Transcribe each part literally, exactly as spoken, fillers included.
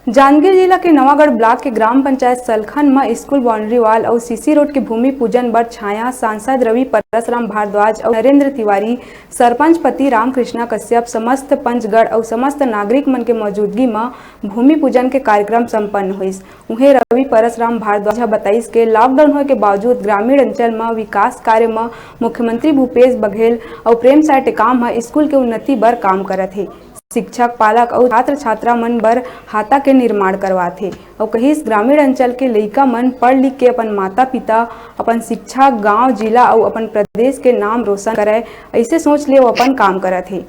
जांजगीर जिला के नवागढ़ ब्लॉक के ग्राम पंचायत सलखन म स्कूल बाउंड्री वॉल अउ सीसी रोड के भूमि पूजन बर छाया सांसद रवि परसराम भारद्वाज अउ नरेंद्र तिवारी, सरपंच पति रामकृष्णा कश्यप, समस्त पंचगण अउ समस्त नागरिक मन के मौजूदगी म भूमि पूजन के कार्यक्रम संपन्न होइस। उहें, रवि परसराम भारद्वाज ह बताइस के लॉकडाउन होए के बावजूद ग्रामीण अंचल म विकास कार्य म मुख्यमंत्री भूपेश बघेल अउ प्रेम साय टेकाम ह स्कूल के उन्नति बर काम करत हे। शिक्षक, पालक अउ छात्र छात्रा मन बर हाता के निर्माण करवात हे अउ कहिस, ग्रामीण अंचल के लइका मन पढ़ लिख के अपन माता पिता, अपन शिक्षा, गांव, जिला अउ अपन प्रदेश के नाम रोशन करय, अइसे सोच ले वो अपन काम करत हे।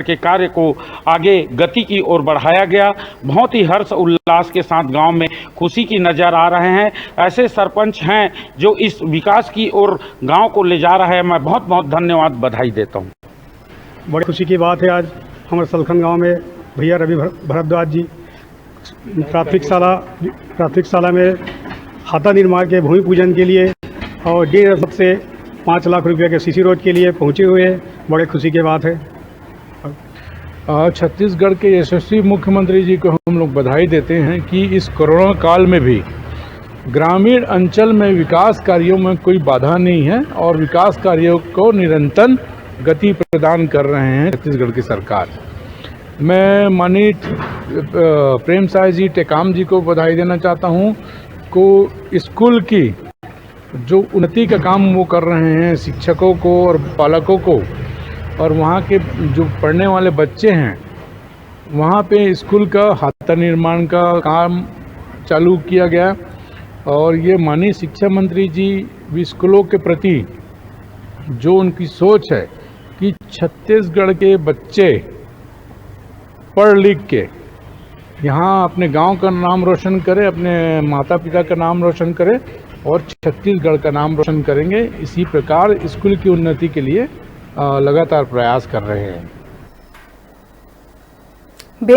के कार्य को आगे गति की ओर बढ़ाया गया। बहुत ही हर्ष उल्लास के साथ गांव में खुशी की नजर आ रहे हैं। ऐसे सरपंच हैं जो इस विकास की ओर गांव को ले जा रहे हैं। मैं बहुत बहुत धन्यवाद, बधाई देता हूं। बड़ी खुशी की बात है, आज हमारे सलखन गांव में भैया रवि भर-, भारद्वाज जी प्राथमिक शाला प्राथमिक शाला में हाता निर्माण के भूमि पूजन के लिए और डेढ़ से पाँच लाख रुपए के सीसी रोड के लिए पहुंचे हुए हैं। बड़े खुशी की बात है। आज छत्तीसगढ़ के यशस्वी मुख्यमंत्री जी को हम लोग बधाई देते हैं कि इस कोरोना काल में भी ग्रामीण अंचल में विकास कार्यों में कोई बाधा नहीं है और विकास कार्यों को निरंतर गति प्रदान कर रहे हैं छत्तीसगढ़ की सरकार। मैं माननीय, अ, प्रेम साय जी टेकाम जी को बधाई देना चाहता हूं को स्कूल की जो उन्नति का काम वो कर रहे हैं, शिक्षकों को और पालकों को, और वहाँ के जो पढ़ने वाले बच्चे हैं, वहाँ पे स्कूल का हाता निर्माण का काम चालू किया गया। और ये माननीय शिक्षा मंत्री जी भी स्कूलों के प्रति जो उनकी सोच है कि छत्तीसगढ़ के बच्चे पढ़ लिख के यहाँ अपने गांव का नाम रोशन करें, अपने माता पिता का नाम रोशन करें और छत्तीसगढ़ का नाम रोशन करेंगे। इसी प्रकार स्कूल की उन्नति के लिए, अ, लगातार प्रयास कर रहे हैं।